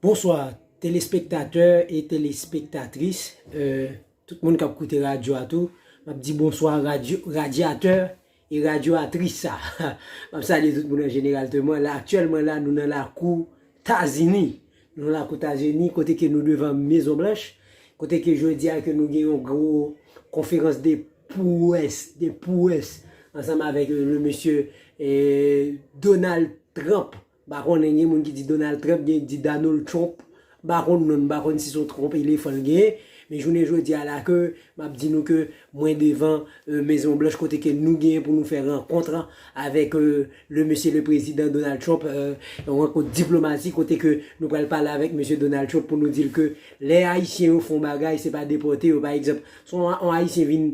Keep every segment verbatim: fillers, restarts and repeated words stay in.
Bonswa, telespektatè e telespektatris, euh, tout moun k ap koute radyo a tou. M ap di bonswa radyo, radyatè e radyatris sa. M ap salye tout moun an jeneral tou. Mwen la, aktyèlman la, nou nan lakou Tazini. Nou nan lakou Tazini, kote ke nou devan Mezon Blanch, kote ke jodi a ke nou gen yon gwo konferans de pwès, de pwès, ansanm avèk, euh, le mesye, euh, Donald Trump. M pa konnen, gen moun ki di Donald Trump, gen ki di Donald Trump. M pa konn non, m pa konn si se yon twonp elefan l genyen. Men jounen jodi a la ke m ap di nou ke mwen devan, euh, Mezon Blanch kote ke nou genyen pou nou fè rankont avèk, euh, le mesye le prezidan Donald Trump, euh, yon rankont diplomatik kote ke nou pral pale avèk mesye Donald Trump pou nou di l ke lè Ayisyen yo fè yon bagay, se pa depòte yo. Pa egzanp, si yon, yon Ayisyen vin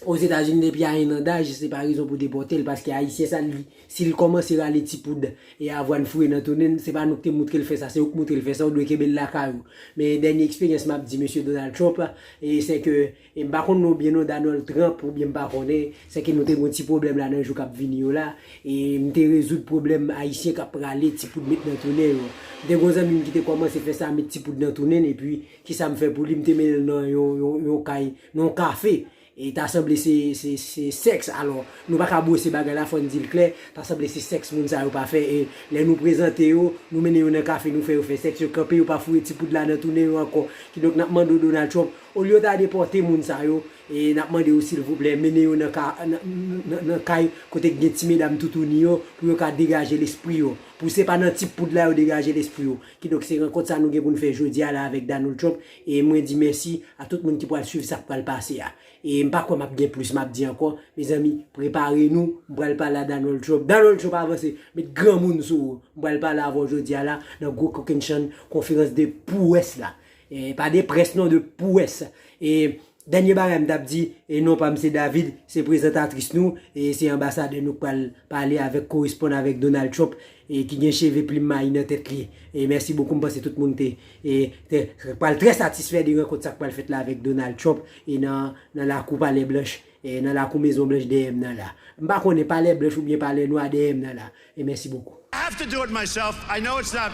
Ozetazini depi a en an daj, se pa rezon pou depòte l, paske Ayisyen sa, li, si l kòmanse rale ti poud e avwàn foure nan tounen l, se pa nou ki te montre l fè sa, se yo ki montre l fè sa, ou dwe kenbe l lakay ou. Men dènye eksperyans m ap di mesye Donald Trump, e se ke, e m pa konn non byen non, Donald Trump oubyen m pa konnen, se ke nou te gen yon ti pwoblèm la nan jou k ap vini yo la, e m te rezoud pwoblèm Ayisyen k ap rale ti poud met nan tounen yo. M te gen yon zanmi m ki te kòmanse fè sa, met ti poud nan tounen l, epi kisa m fè pou li, m te mennen l nan yon, yon, yon kay, nan yon kafe. E ta sanble se, se, se sèks. Alò, nou pa ka bwose bagay la, fò n di l klè. Ta sanble se sèks moun sa yo pa fè. E lè nou prezante yo, nou mennen yo nan kafe, nou fè yo fè sèks, yo kanpe, yo pa foure ti poud la nan tounen yo ankò. Kidonk, n ap mande w, Donald Trump, olye w ta depòte moun sa yo, e n ap mande w, silvouplè, mennen yo nan ka, nan, nan, nan kay kote k gen ti medam toutouni yo, pou yo ka degaje lespri yo. Pou se pa nan ti poud la yo degaje lespri yo. Kidonk, se rankont sa nou gen pou n fè jodi a la avèk Donald Trump. E mwen di mèsi a tout moun ki pral swiv sa k pral pase a. E m pa kwè m ap gen plis m ap di ankò. Mezanmi, prepare nou. M pral pale a Donald Trump. Donald Trump avanse. Met granmoun sou ou. M pral pale avè w jodi a la nan gwo kokennchann konferans de pwès la. E pa de près non, de pwès. E dènye bagay m t ap di, e non pa m se David, se prezantatris nou, e se anbasadè nou k pral pale avèk, koresponn avèk Donald Trump, e ki gen cheve plim mayi nan tèt li. E mèsi bokou, m panse tout moun te, e, te pral trè satisfè de rankont sa k pral fèt la avèk Donald Trump, e nan, nan lakou Palè Blanch, e nan lakou Mezon Blanch dèyè m nan la. M pa konnen Palè Blanch oubyen Palè Nwa dèyè m nan la. E mèsi bokou. I have to do it myself. I know it's not.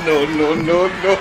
No, no, no, no.